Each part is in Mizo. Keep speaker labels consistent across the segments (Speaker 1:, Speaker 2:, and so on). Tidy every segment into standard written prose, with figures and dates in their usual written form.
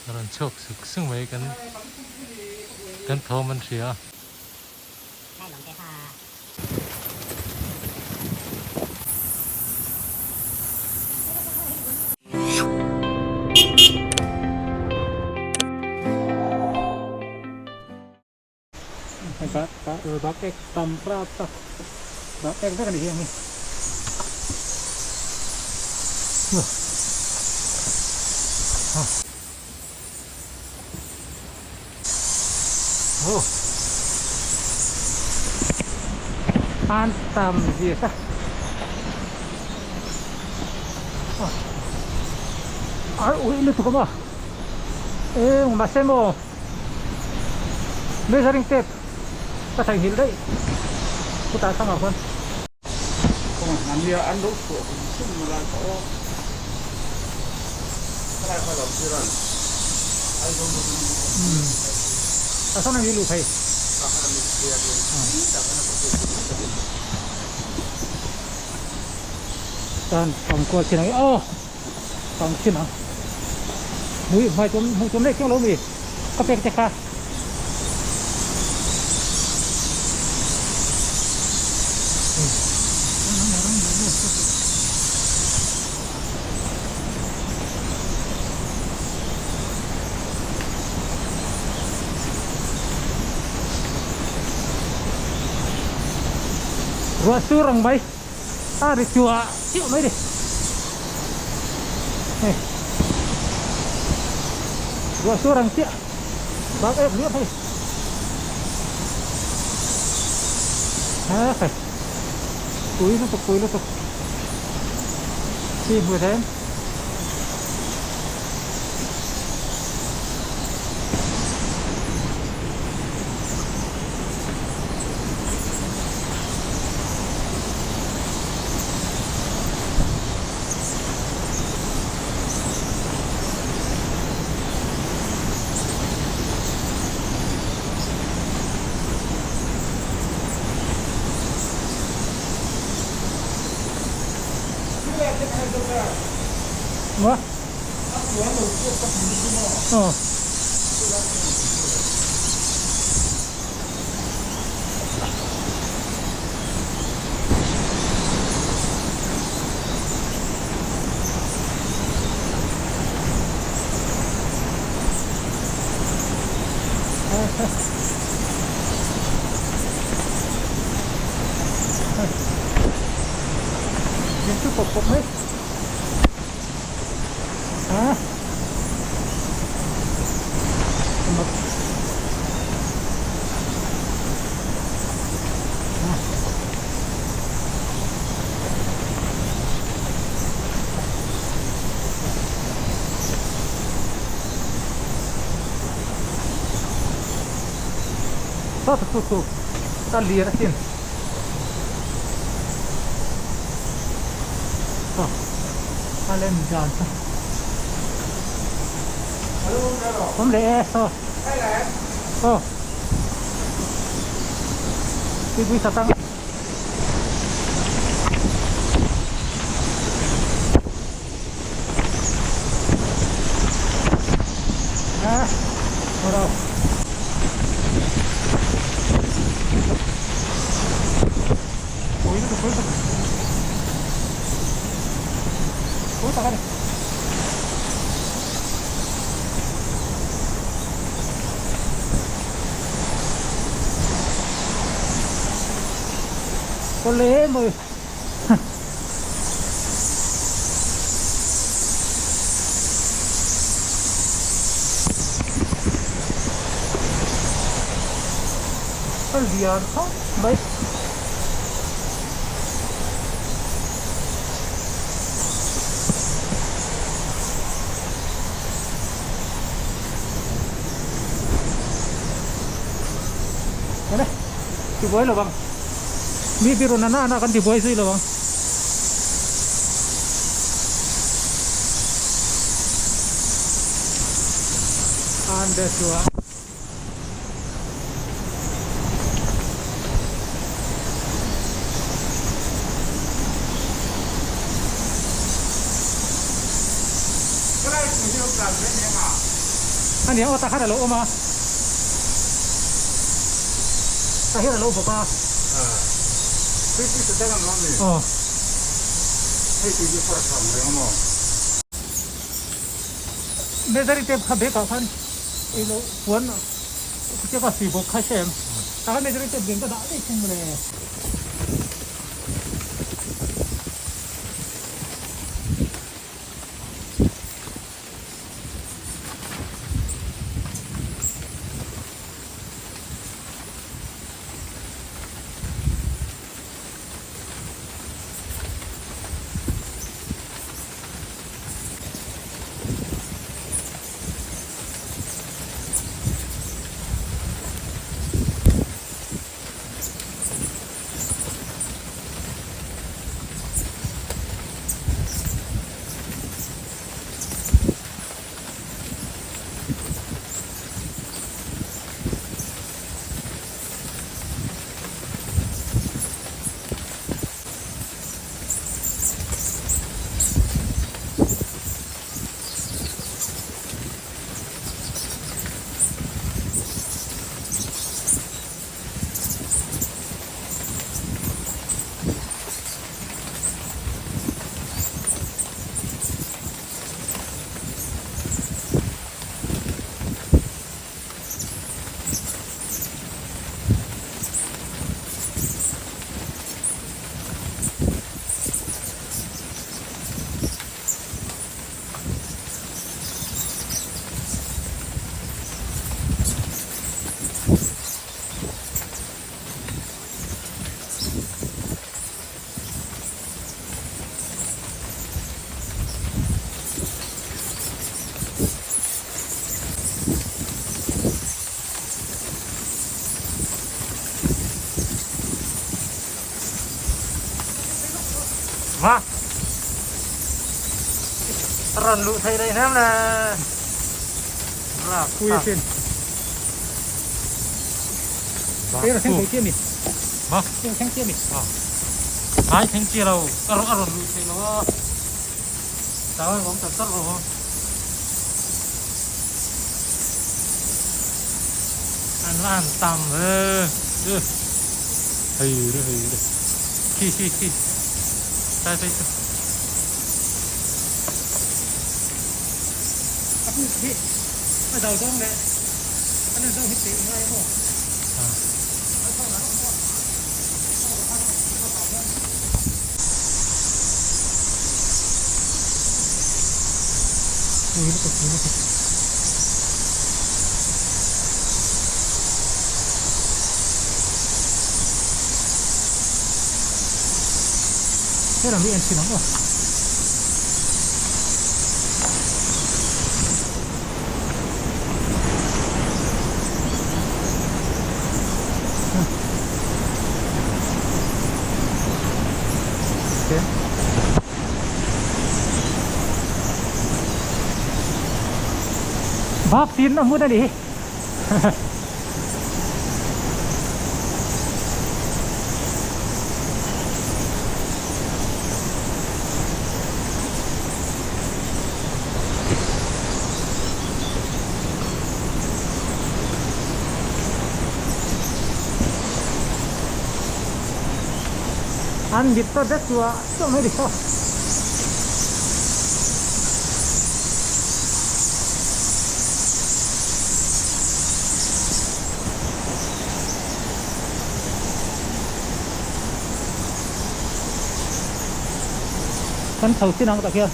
Speaker 1: A rawn chhuak suk suk mai kan kan thawm an hria a. Bak ek tam rap tak bak ek vek a ni hi ang hi. An tam zia kha ar uih lutuk a maw eng mahse maw measuring tape ka theihnghilh daih chutah thlang ah khuan. Tan pang kual chin ang aw pang chin ang mui hmai tum hmuh tum leh chiang lo mi ka pek te kha. Ruah sur ang mai a ri chuah chiah mai ni hei ruah sur ang chiah bak ek hliah hei ha hei pui lutuk pui lutuk chi hmu thei em. Maw? Aw. Min chu pawp pawp mai a mak a chu chu a lian asin. A lem dan chu awm leh e saw aw tuipui sa tang a aw Pui lutuk pui lutuk Pui tak a ni. Có lẽ mời A lian khawp mai. Ene tibuai lo vang mi biru na na na kan tibuai zui lo vang. An be chua. Ania aw tah khan a lo awm a, tah hian a lo bawk a. Aw. Measuring tape kha bag ah khan i lo puan khutiang a sui bawk kha hre em? Tah khan measuring tape lian ka dah daih thung mawle. Ma rawn luh thei daih hnem le Pui sin Thế là thleng thei chiah mi Ma Thế là thleng chiah mi Ai thleng chiah lo a rawn luh thei lo a Tah awm tak tak lo a An va han tam ve Hei re hei re Khi khi khi Sai phei chu A puk hi a zo zawng leh a lan zawng hi tih ngai emaw Pui lutuk pui lutuk. Helam hi en thin ang aw. Bak tin a hmun a ni hi. An mit ta vek chu a chuah mai dikha. Kan chho chin ang tak hian.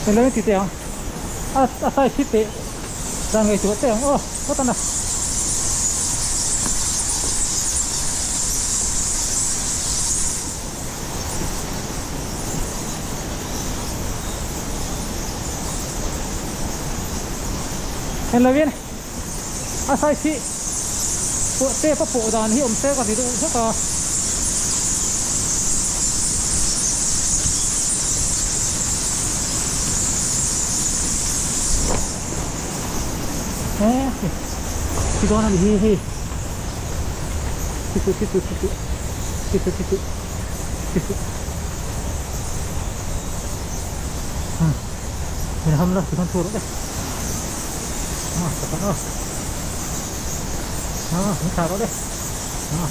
Speaker 1: Hello ti teh ang a a size hi teh dan ngaihtuah teh ang aw phawt a na. Then lovin a size hi pawh tape a pawh dan hi awm se ka ti deuh hlek a. He ti dawn a ni hi hei ti suh ti suh ti suh ti suh ti suh ti suh hmm min ham la tikhan chhuak rawh le ah pakhat a ah min thlah rawh le ah.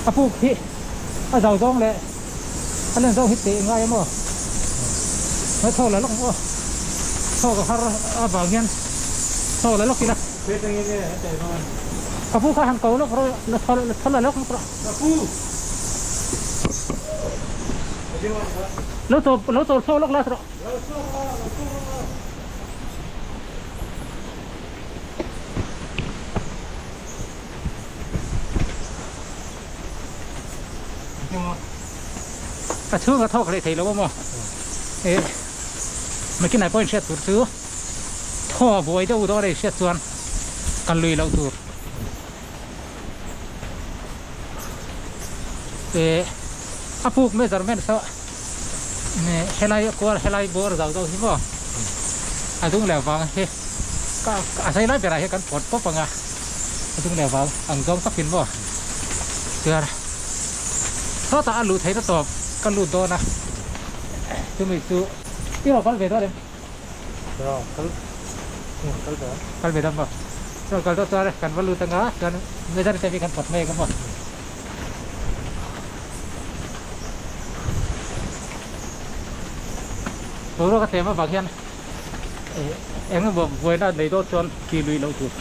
Speaker 1: A puk hi a zau zawng leh a len zawng hi teh ngai emaw mai thaw la lawk ang aw thaw ka har avang hian thaw la lawk ila ka pu kha han ko lawk rawh la thaw la thaw la lawk rawh ka pu lo chawl lo chawl thaw lawk la rawh. A chhung a thawk leh thei lo a maw eh makinah pawh inhriat tur chu thaw a buai deuh dawn a inhriat chuan kan lui loh tur eh a puk measurement saw helai a kual helai bawr zau zau hi maw a dung leh vang hi ka a zai lai berah hian kan pawt pawp ang a a dung leh vang ang zawng takin maw chuan sawtah a luh theihna tawp ka lut dawn a chumi chu i rawn kal ve dawn em? Kal ve dawn maw? Rawn kal dawn chuan kan va lut anga chuan measurement te hi kan pawt mai ang a maw. Boruak a tlem avang hian eng emaw buaina nei dawn chuan ti lui loh tur.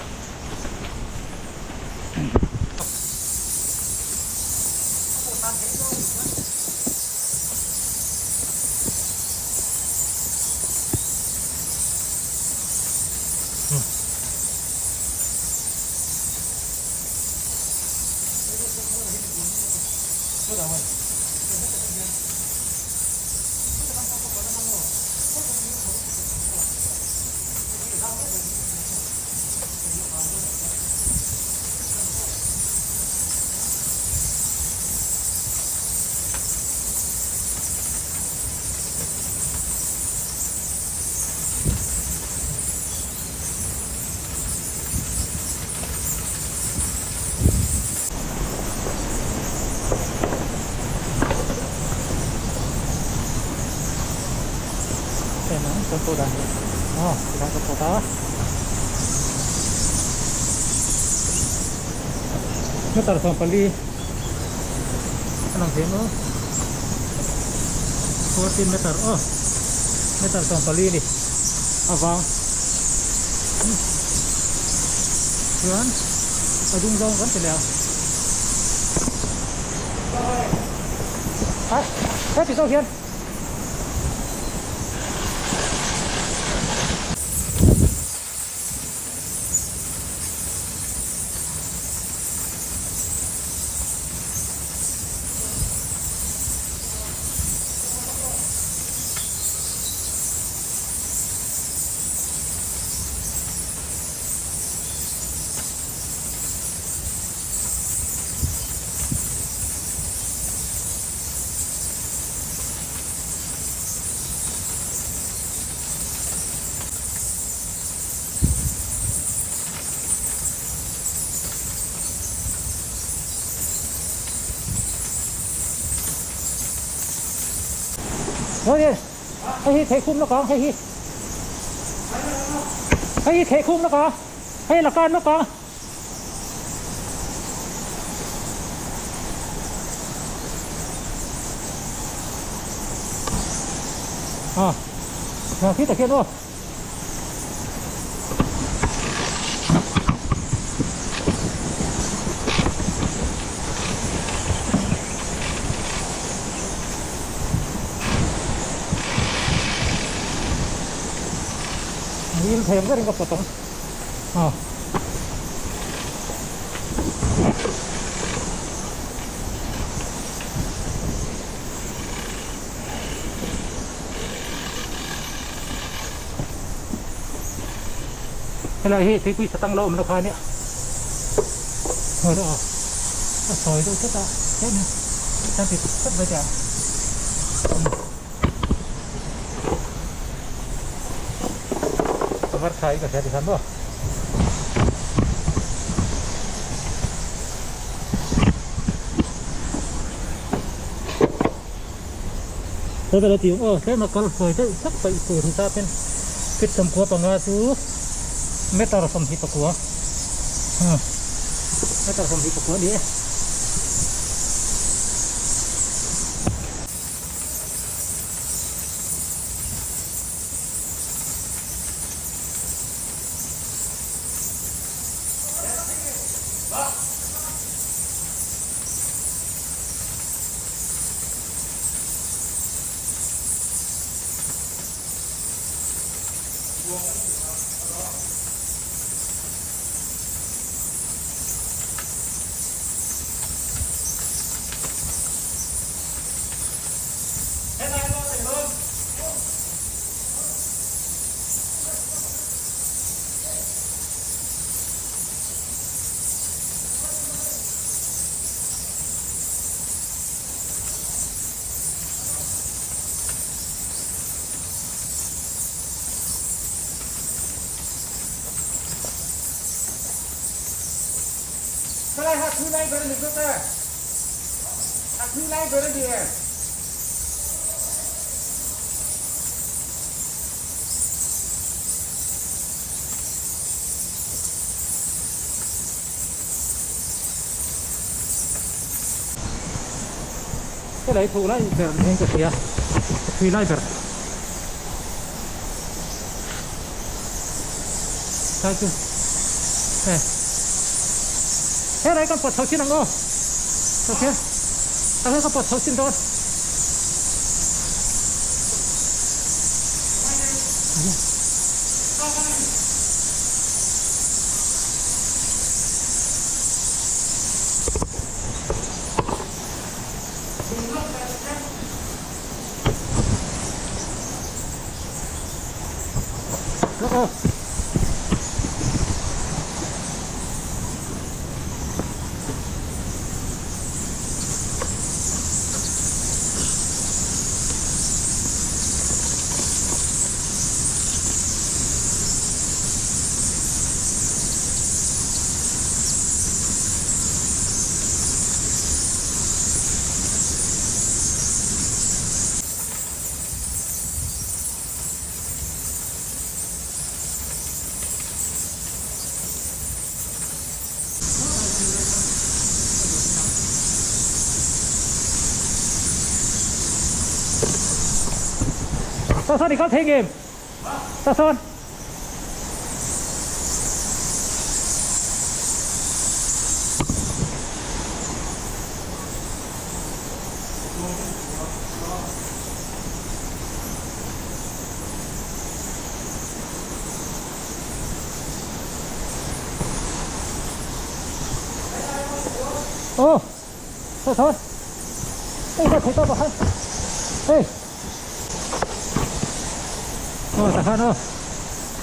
Speaker 1: Kan pawh dan hi aw tikhan ka pawt a meter 14 a lang thei maw 14 meter aw meter 14 ni a vang chuan a dung zawng kan ti leh ang a heti zawk hian. Hei hi thei khum lawk ang hei hi hei hi thei khum lawk ang hei la kan lawk ang. À, nào khi thực hiện thôi. Ngil thêm rất là có à. Helai hi tuipui satang lo awmna kha a nia. Hmawlh aw a sawi deuh tlat a hianin kan ti tlat mai teh ang. A var tha hi ka hria tikhan maw. Heta la tih aw tlem a kal hruai deuh hlek paih tur hi ta ten feet 95 chu meter 29 meter 29 a ni e. Helai ha thu lai ber a ni zawk e. A thu lai ber a ni e. Helai thu lai ber niin ka hria thui lai ber sai chu he helai kan pawt chho chin ang aw okay helai kan pawt chho chin dawn. Tah sawn i kal thei ngem? Tah sawn. Ô, thôi thôi. Ê, sao thấy to vào không? Ê. Ô, ta khan ô.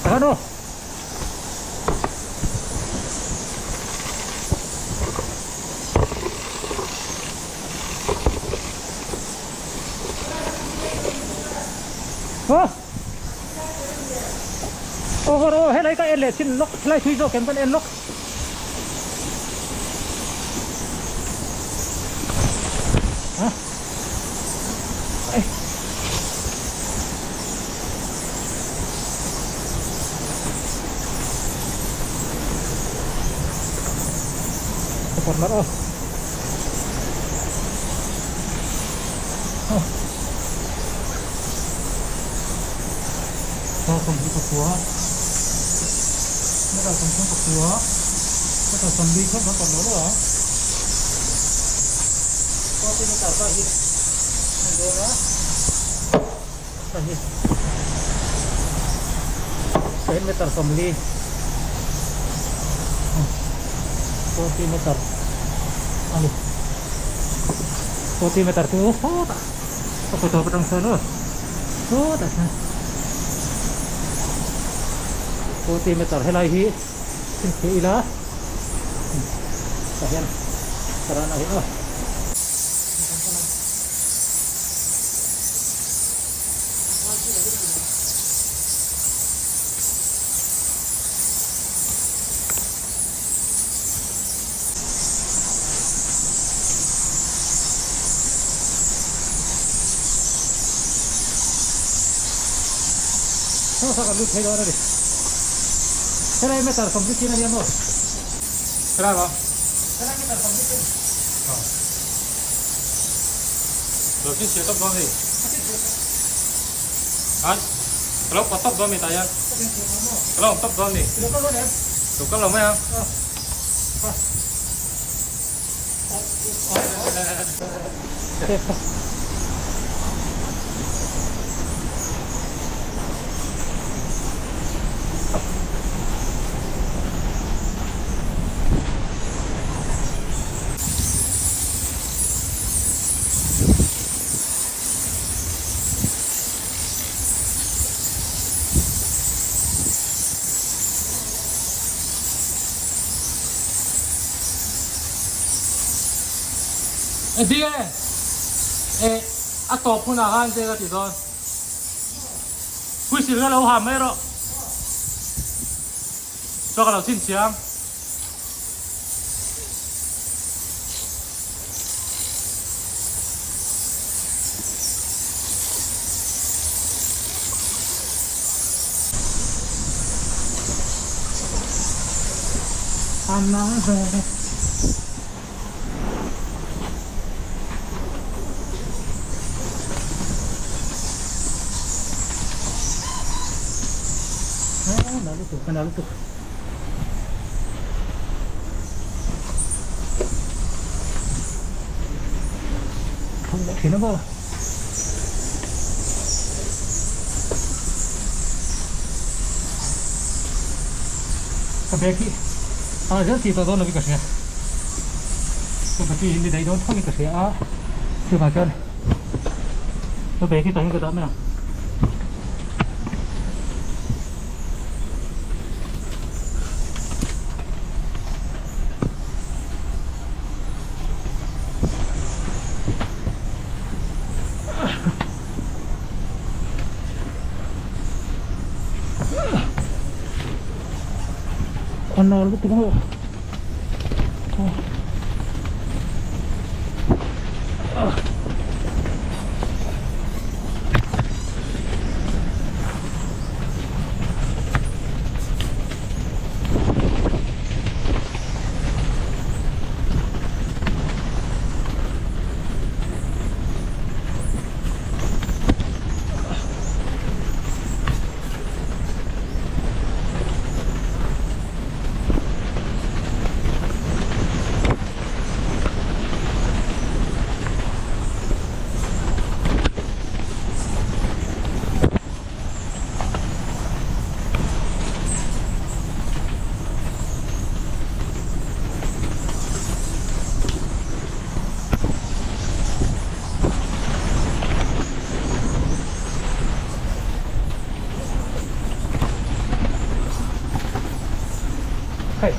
Speaker 1: Ta khan ô. Ô. Aw haw rawh helai ka en leh chin lawk helai thui zawk em kan en lawk. Ha ai Ka pawt mar aw. Meter 33 meter 40 thleng kan pawt lo lo a 40 meter ta hi a dawn a ta hi 10 meter 40 40 meter a ni 40 meter chu sawtah a kawt tawp atang sawn aw sawtah sawn. 40 meter helai hi chhinchhiah ila tah hian ka rana hi aw. Saw kan lut thei dawn a ni. Helai meter 40 chin a nia maw?
Speaker 2: Helai maw?
Speaker 1: Helai meter 40 chin.
Speaker 2: Aw. Lo chin chhiah tawp dawn a ni.
Speaker 1: A chin chhiah tawp.
Speaker 2: An, ka lo pawt tawp dawn a ni tah hian.
Speaker 1: Ka chin chhiah tawp maw?
Speaker 2: Ka lo awm tawp dawn a ni.
Speaker 1: I lo kal dawn em?
Speaker 2: Lo kal lo mai ang.
Speaker 1: Aw.
Speaker 2: Engtin nge eh a tawp hunah khan che ka ti dawn whistle kha lo ha mai rawh chuan ka lo chhinchhiah ang.
Speaker 1: Ka bag hi a zel tih tawh dawn lovin ka hria ka battery hi ni daih dawn tho in ka hria a chuvang chuan ka bag hi tah hian ka dah mai ang. A nal lutuk maw Hei,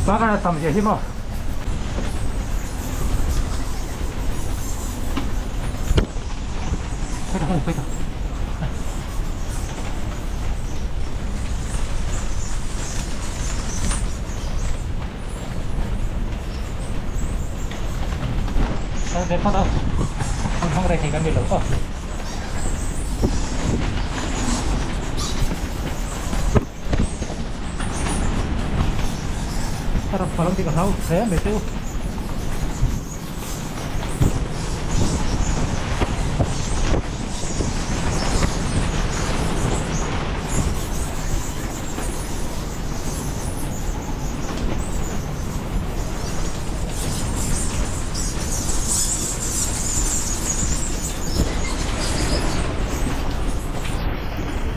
Speaker 1: bakah tam zia hi maw?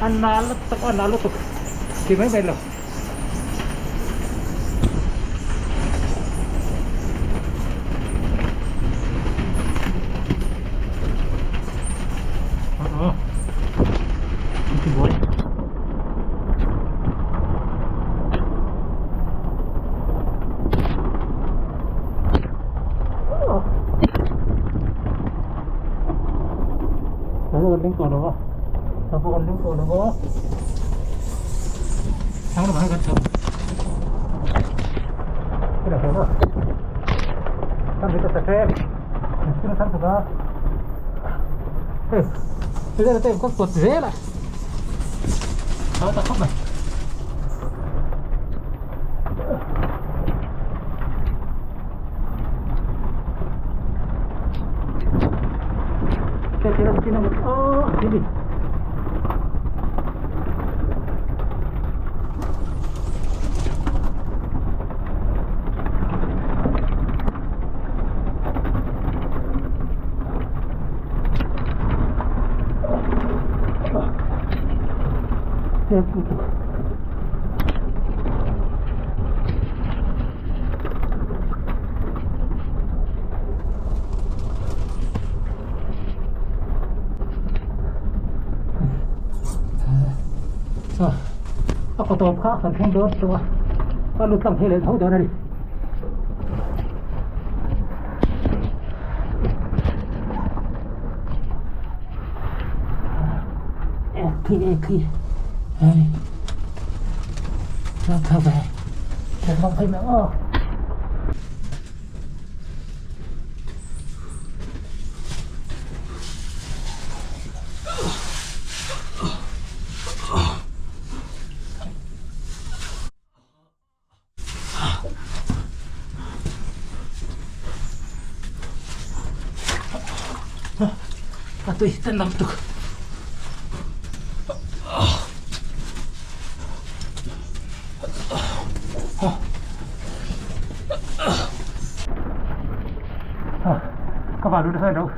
Speaker 1: A nal lutuk a nal lutuk ti mai mai lo. ling tawh lo a chho pawh kan ling tawh lo a thlang lamah hian kan chho ila hle maw kan ri ta ta hrep thil thar thawk a hei hei te ka kawt zel a ta khawp mai. A kaw tawp kha kan thleng dawn tawh a a lut tlang thei leh tho dawn a ni. Khi khi hei nó thơ về để mong thấy nữa A tui ten lam tuk. Ka vào luôn rồi đâu.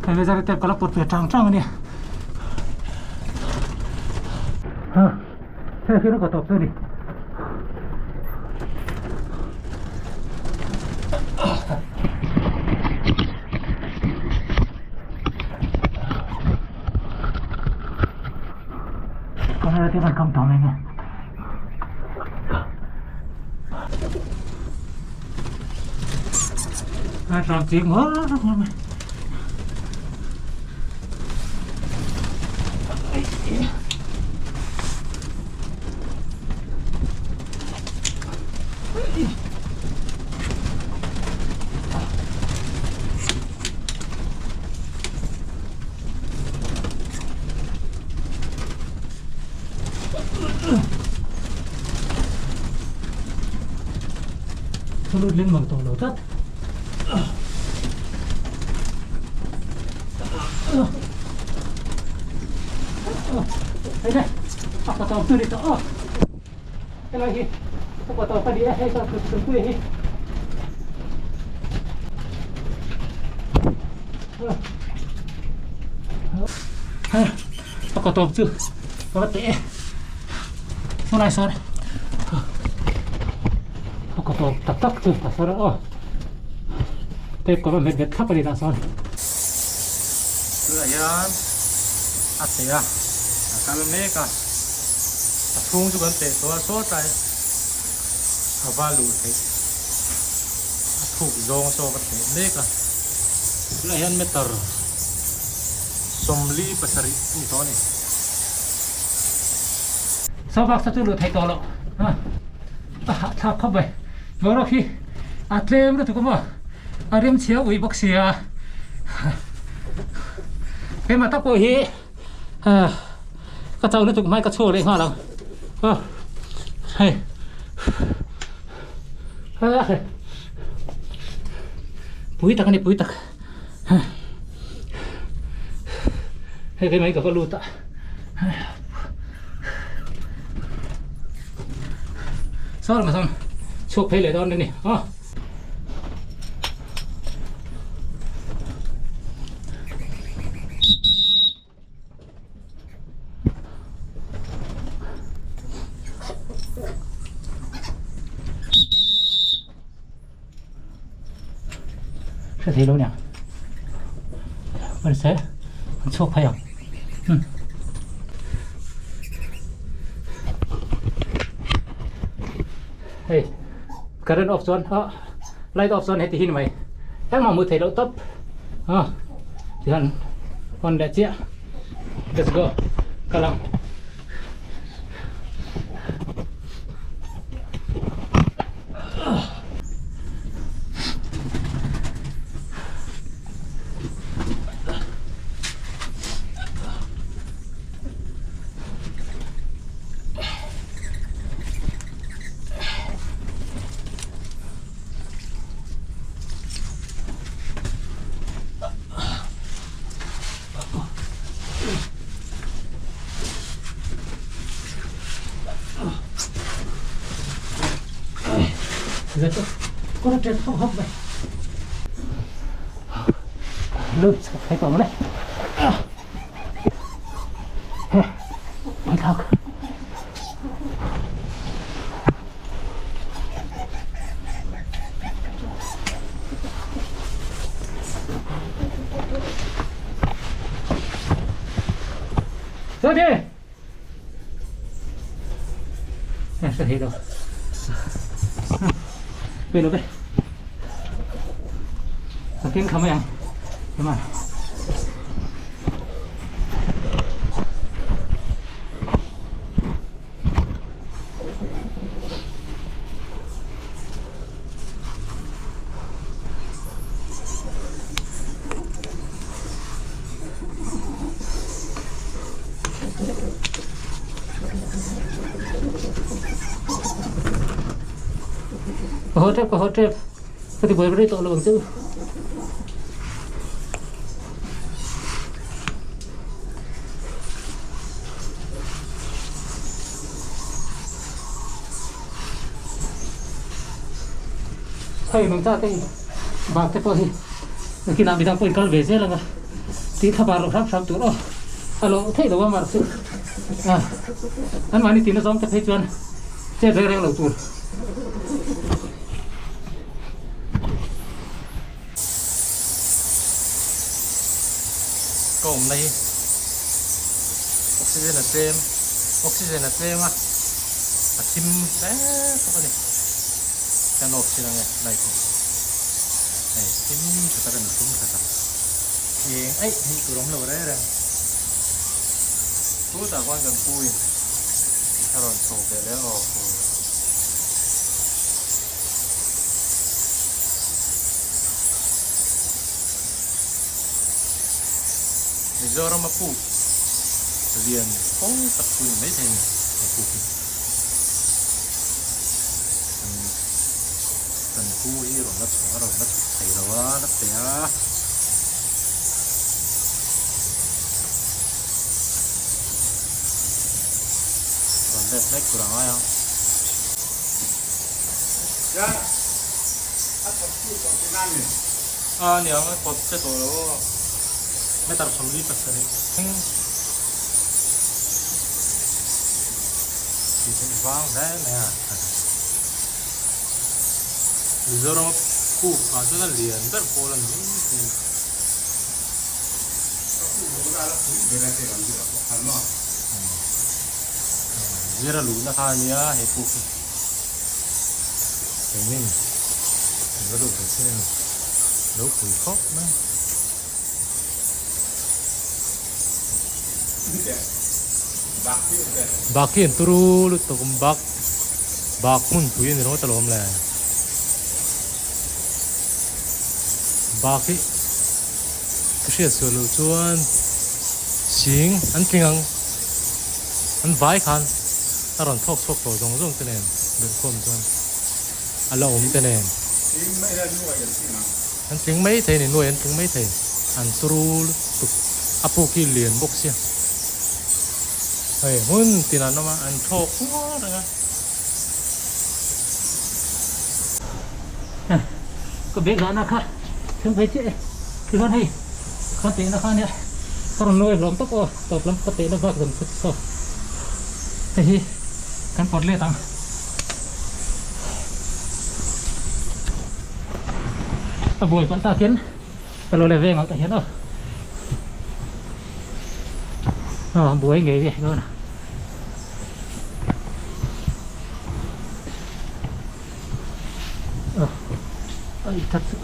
Speaker 1: Hei bây giờ tem ka la pawt ve tang tang a nia. Hei khi nó có tọp rồi đi. Con này là tiếp không tóm lên nha. Tròn tiếng quá. Ka lut leng mang tawh lo tlat. Hei le, a pa tawp chu ni tawh aw. Helai hi a pa tawp a ni a, hei chuan kut kut pui hi. Hei, a pa tawp chu ka va teh e. Saw lai sawn a kaw tawp tak tak chu a sawn aw tape ka va hmet bet thlap a ni tah sawn.
Speaker 2: Tunah hian a chei a, a kal mek a, a chhung chu kan teh tawh a saw tlai a va luh theih a thuk zawng saw ka teh mek a. Tunah hian meter 47 a ni tawh a ni.
Speaker 1: Saw bak saw chu luh theih tawh loh a a hahthlak khawp mai boruak hi a tlem lutuk a maw a rem chhia ui bawk sia keimah tak pawh hi ka chau lutuk hmai ka chhuak leh nghal ang hei pui tak a ni pui tak hei keimah hi ka va lut a. Saw lamah sawn chhuak phei leh dawn a ni aw. Hre thei lo nia mahse an chhuak phei ang hmm hei current off chuan ah light off chuan heti hi ni mai engmah hmuh theih loh tawp. A tihian hawn leh chiah let's go kal ang. Lut chhuk phei tawh ang le. Hei thlak. Sati! Eh, sa thei lo. Pe lo ve. Ka keng kha mai ang. Come on. Ka haw tep, ka haw tep. Ka ti buai rei tawh lo ang chu. Hei nung ta te bak te pawh hi nakinah midang pawhin kal ve zel anga tih thla bar lo hram hram tur aw a lo theih lo a mar chu a anmahni tihna zawng te phei chuan chet reng reng lo tur.
Speaker 2: Ka awmna hi oxygen a tlem oxygen a tlem a a thim hle bawk a ni kan off chin ange light hi hei thim tha tak a ni thim tha tak eng aih hmuh tur awm lo reng reng chutah khuan kan pu in a rawn chho ve leh a aw. Mizoram a puk lian fo tak chu ni maithei a ni he puk hi. Kan kan pu hi rawn la chhuah a rawn la chhuk thei lo a la pe a. Rawn let mek tur a ngai ang. A niang a pawt che tawh lo aw. Meter 47 thleng tih theih vang hle mai a. Mizoram a puk ah chuan a lian ber pawl a ni mai thei a ni. Zira luhna kha a nia he puk hi. Engin an va lut ve chin a ni. Lo pui khawp mai. Bak hi an turu lutuk awm bak bak hmun pui a ni ringawt alawm le. Bak hi ka hriat sual loh chuan sing an tling ang an vai khan a rawn thawk chhuak tawh zawng zawng te nen belhkhawm chuan a la awm te nen an tling mai thei a ni nuai an tling mai thei an turu lutuk a puk hi lian bawk sia hei hmun tinah an awm a an thawk huar reng a.
Speaker 1: Ka bag dahna kha thleng phei chiah e tichuan hei ka tehna kha ania ka rawn nuai hlawm tawp aw tawp lam ka tehna bak zawng chu saw hei hi kan pawt let ang a buai palh takin ka lo le veng ang tah hian aw aw buai ngei ve dawn a. Ai that chu.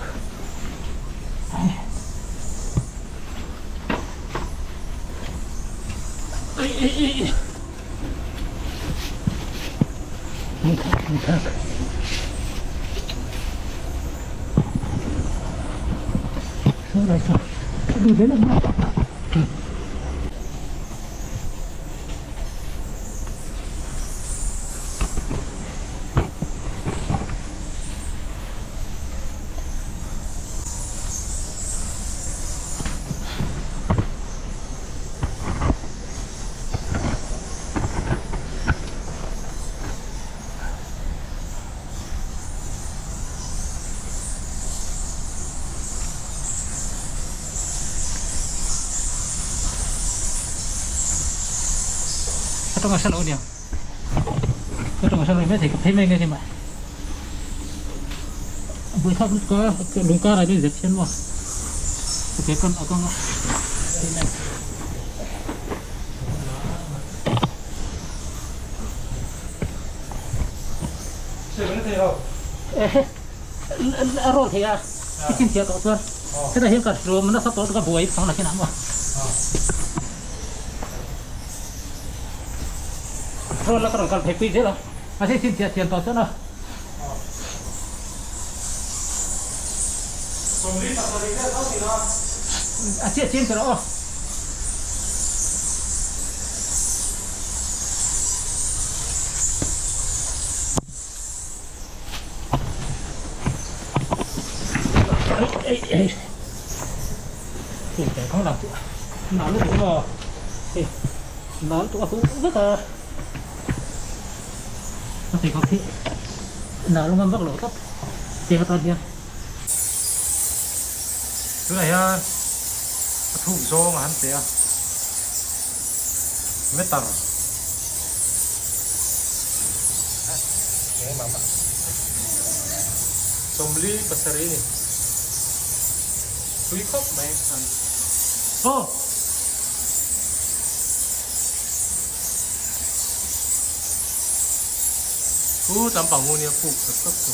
Speaker 1: Ka tawng a hre lo aniang. Ka tawng a hre lo mai thei ka phei mai nge ni mah. Buaithlak lutuk a lung karah hian zep hian maw ka ke kan a kang a phei mai. A rawl thei a i chinchhiah tawh chuan hetah hian ka ruam nasa tawh ka buai phang la khin ang maw. Rawl la ka rawn kal phei pui zel a mahse chinchhiah thiam tawh chuan a. A chiah chiang tawh aw.
Speaker 2: Tunah hian a thuk zawng a han pe a, meter. Sawmli pasarih a ni. Tui khawp mai an. Aw! Chu tlampang hu nia puk tak tak chu.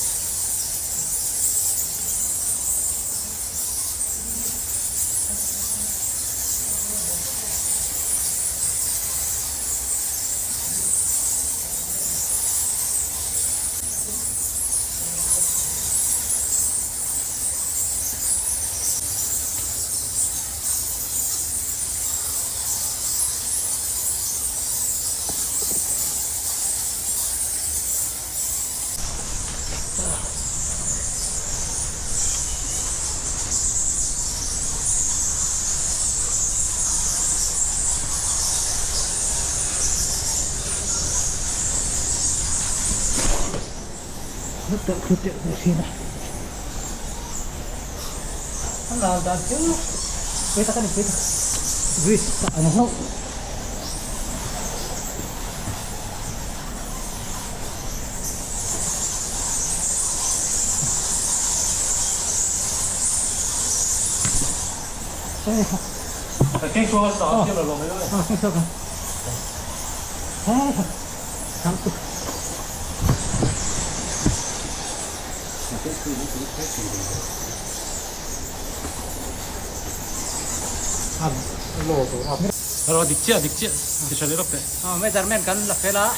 Speaker 2: Dik chiah dik chiah ti tha leh lawk teh.
Speaker 1: Measurement kan la fel a,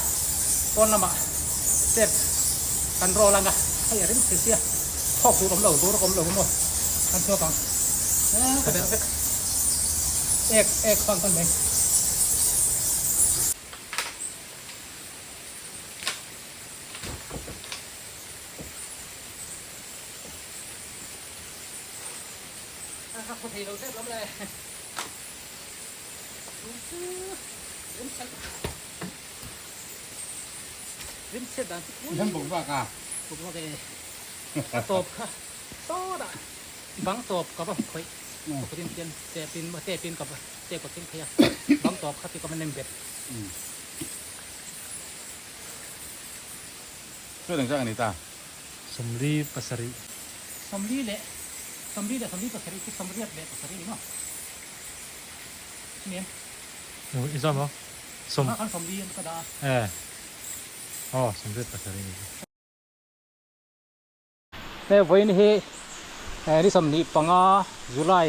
Speaker 1: pawn lamah step kan roll ang a, hei a ring thei sia, thawk tur awm lo, tur awm lo maw kan chhuak ang, ka berh vek, ek ek hmang kan mai. Ka khaw thei lo tep lam le.
Speaker 3: Lam bawk bak a.
Speaker 1: Bawk bak e. A tawp kha sawtah bang tawp ka va khawih. Ka kut in khian tep in tep in ka va tep ka keng phei a. Bang tawp kha chu ka va nem bet.
Speaker 3: Chuan engzah nge ni ta?
Speaker 2: Sawmli pasarih.
Speaker 1: Sawmli leh sawmli leh sawmli pasarih chu sawmriat leh pasarih ni maw? Chumi em?
Speaker 2: I zawm maw? Sawm.
Speaker 1: Tunah khan sawmli an ka dah a.
Speaker 2: E. Aw sawmriat pasarih ni chu.
Speaker 1: He vawiin hi ni 25 July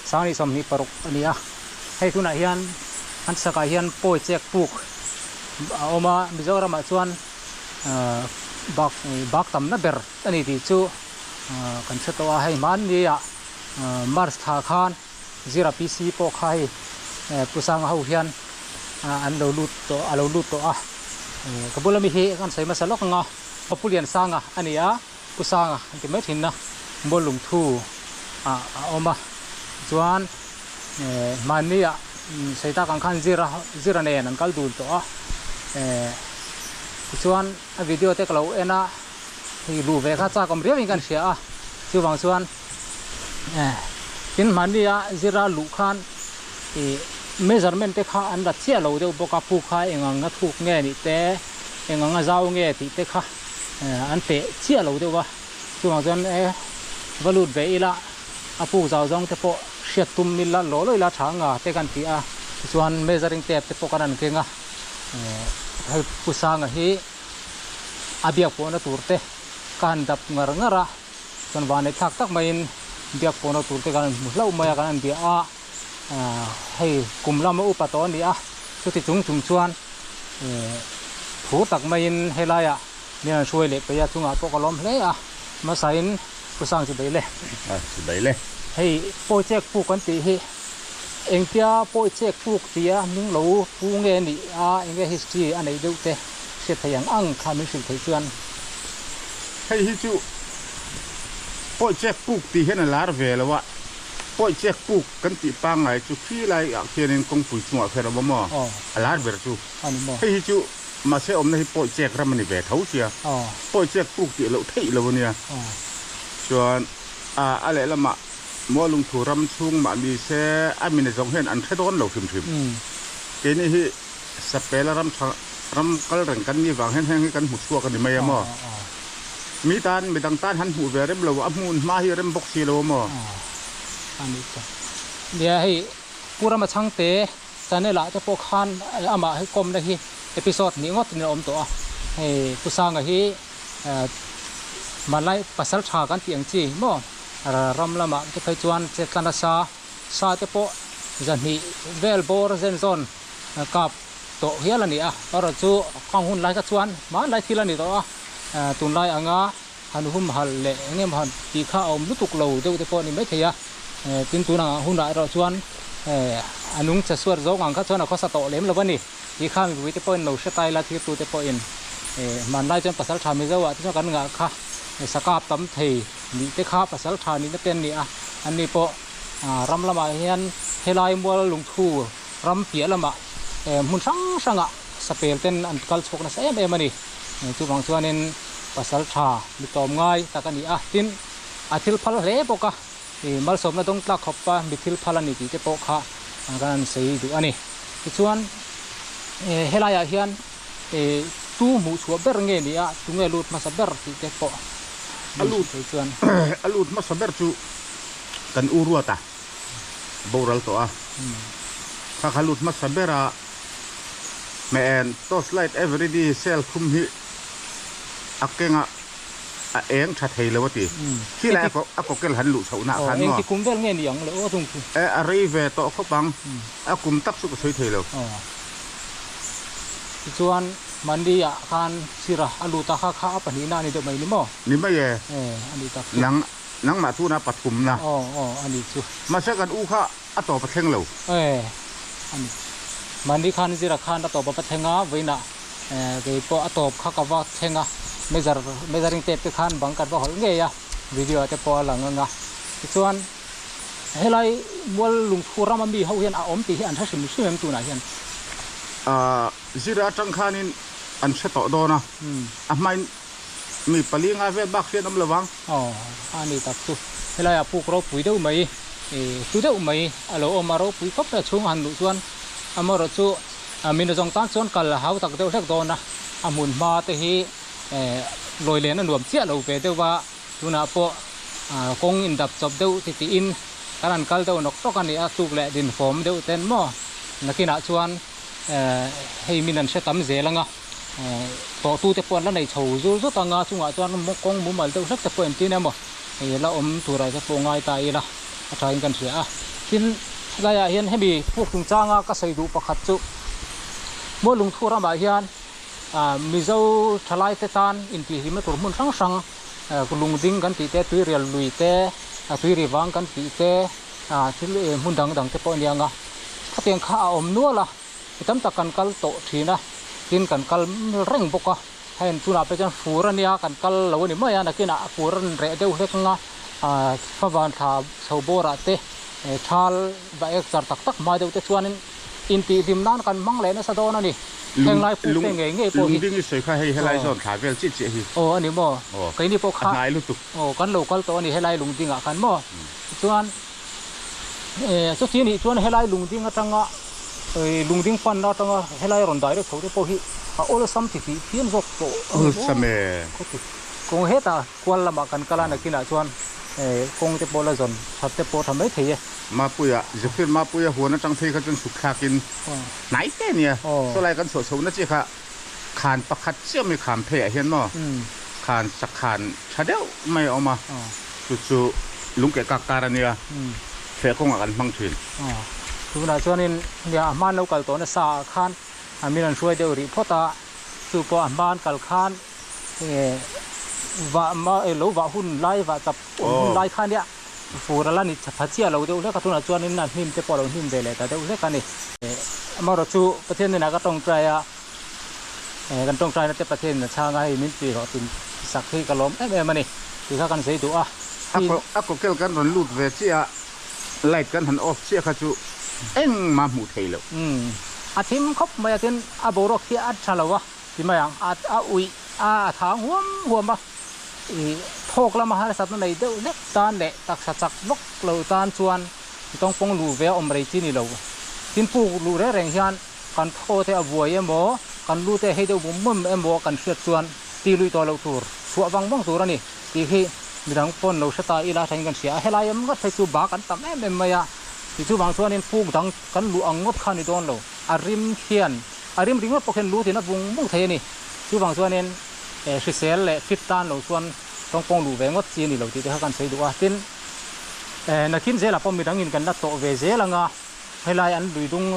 Speaker 1: 2026 a ni a, hei tunah hian An chhakah hian pawi chek puk a awm a, Mizoramah chuan bak bak tamna ber a ni tih chu kan hre tawh a, hei hmanni ah March thla khan Zira PC pawh kha hei Pu Sanga ho hian an lo lut tawh a lo lut tawh a, ka bula mi hi kan sawi hmasa lawk ang a, Pu Liansanga a ni a. Pu Sanga an ti mai thin a, Muallung thu ah a awm a, chuan eh mahni ah sawi tak ang khan Zira Zira nen an kal dun tawh a, eh tichuan a video te ka lo en a, hei luh ve kha chak awm riau in ka hria a, chuvang chuan eh tin mahni ah Zira luh khan ih measurement te kha an la chiah lo deuh bawk a, puk kha eng ang a thuk nge nih te eng ang a zau nge tih te kha. an peh chiah lo deuh a, chuvang chuan e va lut ve ila a puk zau zawng te pawh hriat tum ila lawh lawh ila tha anga te kan ti a, tichuan measuring tape te pawh kan rawn keng a, hei Pu Sanga hi a biak pawhna tur te ka han dap ngar ngar a, chuan vanneih thlak tak maiin biak pawhna tur te kan han hmu hlauh mai a, kan han bia a, hei kum lama upa tawh a ni a, chuti chung chung chuan. Phur tak maiin helaiah min rawn hruai leh peih a, chungah pawh ka lawm hle a, hmasain Pu Sang chi beih le.
Speaker 3: A chi beih le.
Speaker 1: Hei pawi chek puk kan tih hi engtia pawi chek puk tia hming lo pu nge nih a, enge history a neih deuh te hriat theih ang ang kha min hrilh theih chuan.
Speaker 3: Hei hi chu pawi chek puk tih hian a lar ve lo a. Pawi chek puk kan tih pangngai chu khi lai ah khianin kawngpui chungah khian a awm a maw? A lar ber chu. Hei hi chu mahse awmna hi pawi chek ram a ni ve tho sia. Pawi chek puk tih loh theih lo a nia. Chuan a a lehlamah Mualungthu ram chhung mah ni se a mi na zawng hian an hre dawn lo hrim hrim. Keini hi Sapela ram tha ram kal reng kan nih vang hian heng hi kan hmu chhuak a ni mai a maw? Mi tan midang tan han hmuh ve rem lo a hmun hma hi rem bawk si lo a maw?
Speaker 1: A nih chu. Nia hei Pu Rama Chhangte channel ah te pawh khan amah hi kawmna hi episode hnih ngawt in a awm tawh a. Hei Pu Sanga hi Malai pasal tha kan tih ang chi maw ram lamah te phei chuan chetla nasa sa te pawh zahnih vel bawr zen zawn kap tawh hial a ni a, erawh chu khang hun lai kha chuan hmanlai thil a ni tawh a, tunlai anga han humhalh leh eng emaw han tih kha a awm lutuk lo deuh te pawh a ni maithei a, tin tun ang hunah erawh chuan a nung che suat zawng ang kha chuan a khawsa tawh lem lo a ni tih kha mipui te pawhin lo hre tai la thirtu te pawhin hmanlai chuan pasal tha Mizo ah te chuan kan ngah kha sakap tam thei nih te kha pasal tha nihna te an ni a, anni pawh ram lamah hian helai mual lungthu Ram piah lamah hmun hrang hrangah sapel ten an kal chhuak nasa em em a ni. Chuvang chuanin pasal tha mi tlawm ngai tak a ni a, tin a thil phal hle bawk a, malsawmna dawng tlak khawp a mi thil phal a ni tih te pawh kha kan han sawi duh a ni. Tichuan helaiah hian tu hmuh chhuah ber nge ni a, tunge lut hmasa ber tih te pawh
Speaker 3: a lut thei chuan. A lut hmasa ber chu kan u ruat a. boral tawh a kha kha lut hmasa ber a hmeh en torch light everyday cell thum hi a keng a a eng tha thei lo a ti khi lai a kawkel han luh chhoh nah khan maw
Speaker 1: engti kum vel nge ni ang le aw chung chu
Speaker 3: e a rei ve tawh khawp ang a kum tak chu ka sawi thei lo
Speaker 1: tichuan mandi ah khan sira a lut a kha kha a pahnihna a ni deuh mai ni maw
Speaker 3: ni mai e
Speaker 1: e a ni tak chu
Speaker 3: nang Nangmah tuna pathumna.
Speaker 1: Aw aw a nih chu.
Speaker 3: Mahse kan u kha a tawp a thleng lo.
Speaker 1: E a ni. Mahni khan zira khan a tawp a va thleng a, vawiinah kei pawh a tawp kha ka va thleng a, measure measuring tape te khan bang kan va hawlh ngei a, video ah te pawh a lang ang a. Tichuan helai mual lungphu rama mi ho hian a awm tih hi an hre hrim hrim em tunah hian?
Speaker 3: Zira atang khanin an hre tawh dawn a, a hmain Mi pali nga vel bak hriat awm lo vang.
Speaker 1: Aw, a ni tak chu. Helaiah puk ropui deuh mai, hlu deuh mai a lo awm a, ropui khawp mai a chhung a han luh chuan amaherawh chu mi nazawng tan chuan kal a hau tak deuh hlek dawn a, a hmun hma te hi lawi len a nuam chiah lo ve deuh va, tunah pawh kawng indap chawp deuh ti tiin kan han kal deuh nawk nawk a ni a, tluk leh dinfawm deuh ten maw nakinah chuan hei min an hre tam zel ang a. Tawhtute pawh an la nei chho zur zut ang a, chungah chuan kawng mumal deuh hlek te pawh engtin emaw la awm turah te pawh ngai ta ila a thain kan hria a. Tin, Helaiah hian hemi puk chungchanga ka sawi duh pakhat chu Mualungthu ramah hian Mizo thalaite tan intihhlimna tur hmun hrang hrang lungding kan tih te, tuirial lui te, tuiri vang kan tih te, thil hmun dang dang te pawh a ni ang a. Khatiang kha a awm nual a, mi tam tak kan kal tawh thin a, tin kan kal reng bawk a. Hei tunah pawh chuan fur a nia kan kal lo a ni mai a, nakinah fur a rawn reh deuh hlek ang a, favang thla chho bawrah te thal va ek char tak tak hma deuh te chuanin intihhlim nan kan hmang leh nasa dawn a ni. Heng lai puk te ngei ngei pawh hi.
Speaker 3: Lungding i sawi kha hei helai zawn thla vel chiah chiah hi.
Speaker 1: Aw a ni maw? Keini pawh kha.
Speaker 3: A hnai lutuk.
Speaker 1: Aw kan lo kal tawh a ni helai lungdingah khan maw? Tichuan chuti anih chuan helai lungding atanga lungding panna atanga helai rawn direct chho te pawh hi a awlsam ti tih phian zawk tawh a ni maw?
Speaker 3: Awlsam e.
Speaker 1: Kawng hetah kual lamah kan kal a nakinah chuan kawng te pawh la zawn that te pawh tha mai thei e.
Speaker 3: Mapuia, Zephyr Mapuia huan atang phei kha chuan suk thlakin hnai te a nia. Sawlai kan chhuah chhohna chiah kha khan pakhat chiah mai kham pheiah hian maw khan sakhan tha deuh mai a awm a, chu chu lungkeh kak kar a nia, feh kawngah kan hmang thin.
Speaker 1: Tunah chuanin nia a hmaan lo kal tawh nasa ah khan min an hruai deuh rih phawt a, chu pawh a hmaan kal khan vah lo vah hun lai vah chap awm hun lai kha nia fur a la ni tha chiah lo deuh hlek a, tunah chuanin a hnim te pawh a lo hnim ve leh ta deuh hlek a ni. Amaherawhchu chu Pathian hnenah ka tawngtai a, kan tawngtaina te Pathian in a chhang a, hei min tih rawh tin sak hi ka lawm em em a ni tih kha kan sawi duh a.
Speaker 3: A kawkel kan rawn lut ve chiah a, light kan han off chiah kha chu engmah hmuh theih loh.
Speaker 1: A thim khawp mai a, tin a boruak hi a tha lo a ti mai ang, a uih a, a thang huam huam a. Ih thawk lama harsatna nei deuh hlek tan leh taksa chak vak lo tan chuan tawngpawng luh ve a awm rei chi ni lo. Tin puk luh reng reng hian kan thaw te a buai emaw, kan lu te hei deuh bum bum emaw kan hriat chuan ti luih tawh loh tur, chhuah vang vang tur a ni tih hi midang pawn lo hre ta ila thain kan hria a. Helai em ngawt phei chu bak an tam em em mai a, tih chuvang chuanin puk dang kan luh ang ngawt kha a ni dawn lo. A rim khian, a rim ringawt pawh khian lu tin a vung vung thei a ni. Chuvang chuanin hrisel leh fit tan lo chuan tawngpawng luh ve ngawt chi a ni lo tih te kha kan sawi duh a. Tin, nakin zelah pawh midangin kan la tawh ve zel ang a, helai an lui dung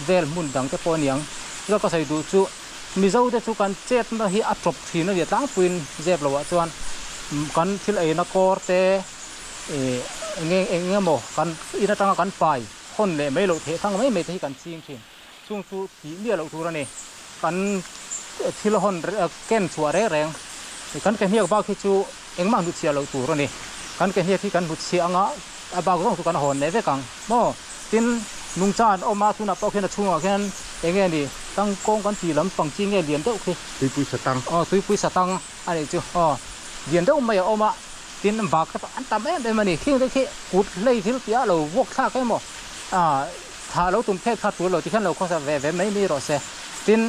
Speaker 1: vel hmun dang te pawh a ni ang. Chuta ka sawi duh chu Mizo te chu kan chetna hi a tawp thin a ni a, tlangpuiin zep loh ah chuan kan thil eina kawr te eng eng emaw kan in atanga kan pai hawn leh mai loh theih thang mai mai te hi kan ching thin. Chung chu tih miah loh tur a ni. Kan thil hawn ken chhuah reng reng kan ke hniak bak hi chu engmah hnutchhiah loh tur a ni. Kan ke hniak hi kan hnutchhiah anga a bak zawng chu kan hawn leh vek ang maw? Tin, nungcha an awm a, tunah pawh khian a chhungah khian eng nge ni tangkawng kan tih lam pang chi nge lian deuh khi?
Speaker 3: Tuipui satang.
Speaker 1: Aw, tuipui satang a nih chu. Aw, lian deuh mai a awm a, tin bak te pawh an tam em em a ni. Khing te khi kut hlei thil tih a lo vuak thlak emaw? Aaa. Thah lo tum phek kha tul lo ti khian lo khawsa ve ve mai mai rawh se. Tin,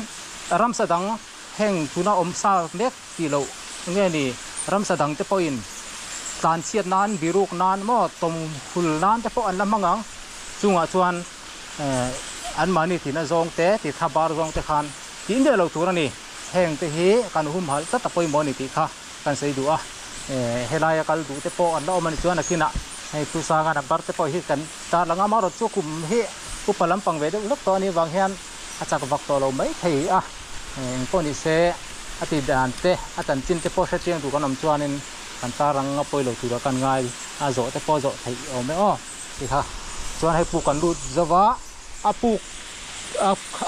Speaker 1: ramsa dang heng tuna awm sa mek tih loh nge ni, ramsa dang te pawhin tlanchhiat nan, biruk nan maw, tawm hul nan te pawh an la hmang ang. Chungah chuan anmahni tina zawng te, ti thla bar zawng te khan tih miah lo tur a ni. Heng te hi kan humhalh tlat a pawimawh a ni tih kha kan sawi duh a. Helaia kal duh te pawh an la awm a ni chuan nakinah hei thu sanga number te pawh hi kan Tarlang a marawt chu kum hi upa lampang ve deuh hlek tawh a nih vang hian a chak vak tawh lo mai thei a, eng pawh ni se a ti dan te a chanchin te pawh hrechiang duh kan awm chuanin kan tarlang a pawi lo tura kan ngai a zawh te pawh zawh theih awm e aw ti kha chuan hei puk kan lut zo va a puk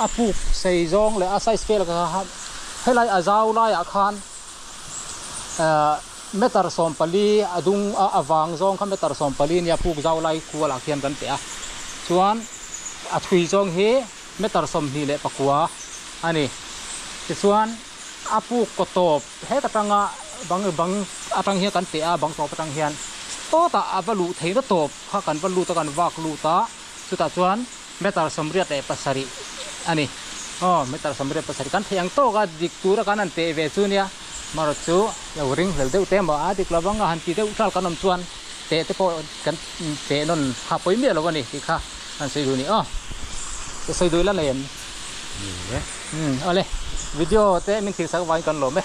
Speaker 1: a puk sei zawng leh a size vel kha helai a zau laiah khan Meter 14 a dung a a vang zawng kha meter 14 nia puk zau lai kual ah khian kan teh a chuan a thui zawng hi meter 29 a ni tichuan a puk kaw tawp het atanga bang bang atang hian kan teh a bang tawp atang hian tawtah a va luh theihna tawp kha kan va lut a kan vak lut a chutah chuan meter 87 a ni aw meter 87 kan theih ang tawk a dik tura kan han teh ve chu nia. Marawt chu lo ring hlel deuh te maw a dik lo vang a han ti deuh thlak kan awm chuan teh te pawh kan teh nawn kha pawi miah lo a ni tih kha kan sawi duh a ni aw. Ka sawi duh ila nei em?
Speaker 2: Ni e.
Speaker 1: Umm awle video te min thil sak vangin kan lawm e.